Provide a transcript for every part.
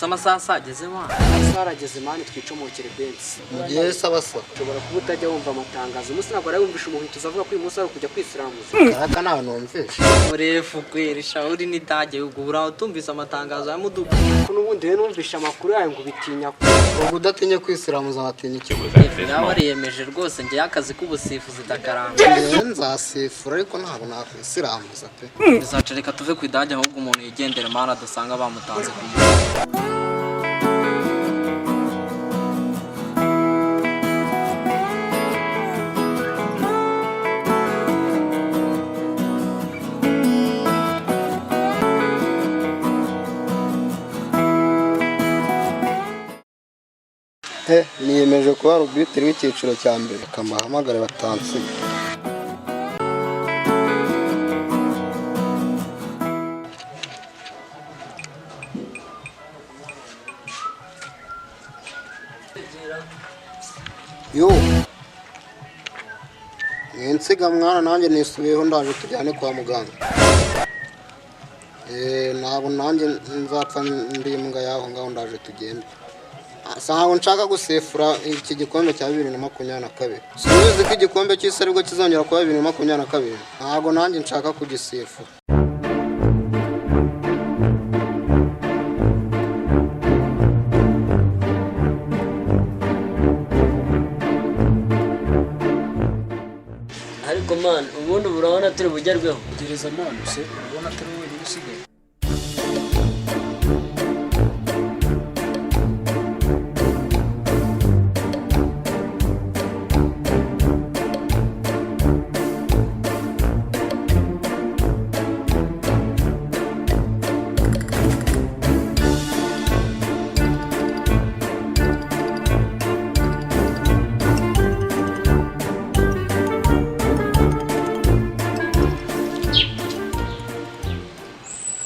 Amasaha ageze wa? Amasaha arageze man, twicomokere bensi. Mugihe se abasa? Ushobora kuba utajya wumva amatangazo. Umunsi ntabwo wari wumvisha umuhituzi avuga ko uyu munsi ari ukujya kwisiramuza? Karaka ntawe numvishe. Murefu kweri shawuri n'itage, ubwo buraho utumvise amatangazo ya mudugudu? Ko n'ubundi rero numvishe amakuru yayo ngo bitinya ko Ubwo udatinye kwisiramuza watinya iki? Yaba wariyemeje rwose, ngewe akazi k'ubusifuzi ndakaramba. Njyewe nzasifura, ariko ntabwo nakwisiramuza pe. Bizaca, reka tuve ku idage, ahubwo umuntu yigendere man, adasanga bamutanze ku muntu. He, niyemeje kuba arbitre w'icyiciro cya mbere, kamahamagare batansiga. Yo, mwinsiga mwana, nanjye nisubiyeho, ndaje tujyane kwa muganga. Ntabwo nanjye nzapfa ndi imbwa y'aho ngaho, ndaje tugende. Ntabwo nshaka gusifura iki gikombe cya 2022. Subizi ko igikombe cy'isi aribwo kizongera kuba 2022, ntabwo nanjye nshaka kugisifura. Ariko man, ubundi ubu urabona turi bugerweho? Gereza man, se urabona atari wowe wenyine usigaye?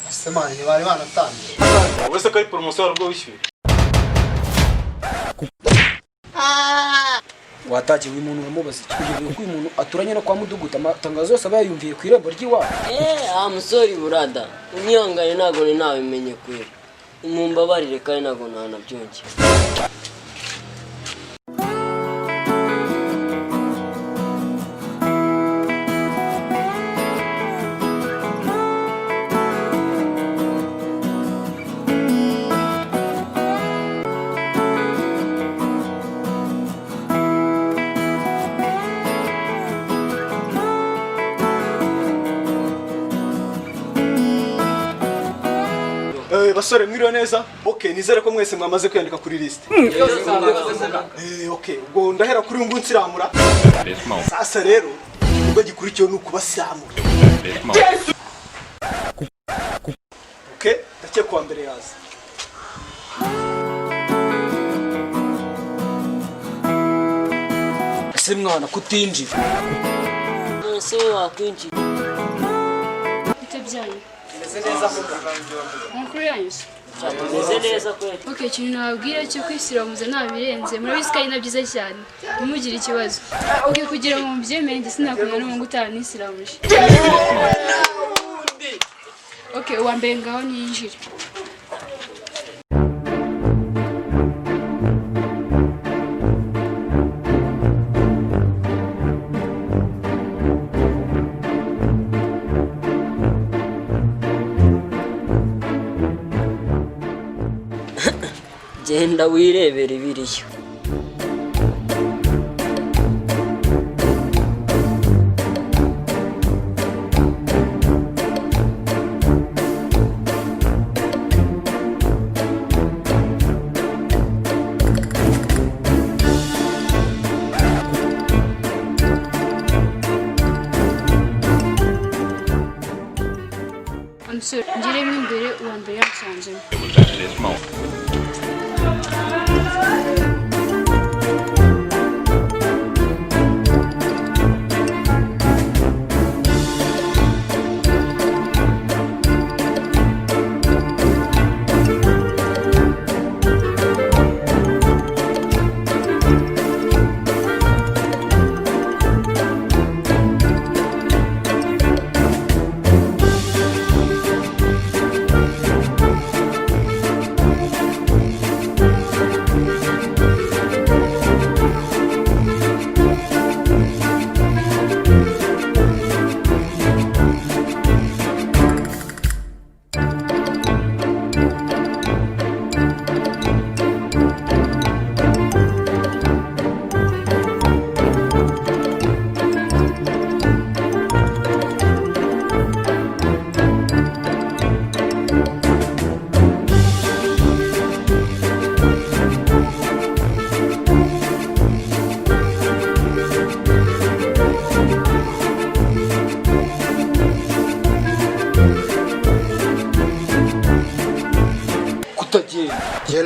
Ese man, ntibari banatangiye? Wese ko ari poromosiyo, hari ubwo wishyuye? Watagiye, uyu muntu uramubaza iki? Uyobewe ko uyu muntu aturanye no kwa mudugudu, amatangazo yose aba yayumviye ku irembo ry'iwabo? Eee, amusori burada, unyihangane, ntabwo nari nabimenye kwera, mumbabarire, kandi ntabwo nanabyongera. Basore, mwiriwe neza. Okay, nizere ko mwese mwamaze kwiyandika kuri liste. Okay, ubwo ndahera kuri uyu nguyu nsiramura. Sasa rero ubwo gikurikiyeho ni ukubasiramura. Okay, ndakeka kuwa mbere yaza. Ese mwana, kutinjira? None se wowe wakwinjiye? Bite byanyu? Amakuru yanyu se? Tumeze neza kwera. Ok, ikintu nababwira cyo kwisiramuza ntabirenze, murabizi ko ari na byiza cyane, ntimugire ikibazo. Ok, kugira ngo mubyemere, njye sinakunda n'umuhungu utaraniisiramuje. Ok, uwa mbere ngaho niyinjire. Genda wirebere ibiriyo. Amusore, ngeremo imbere, uwa mbere yansanzemo.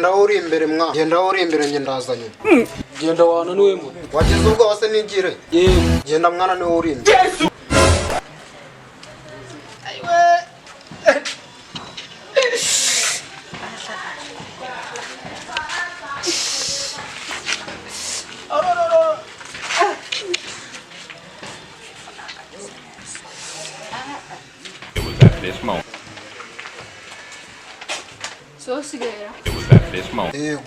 Genda wowe uri imbere mwa, genda wowe uri imbere, njye ndaza nyuma. Genda wananiwe mwe. Wagize ubwoba se nigire? Yego. Genda mwana, niwe uri imbere. It was at this moment. So usigaye It was at this moment. Yego.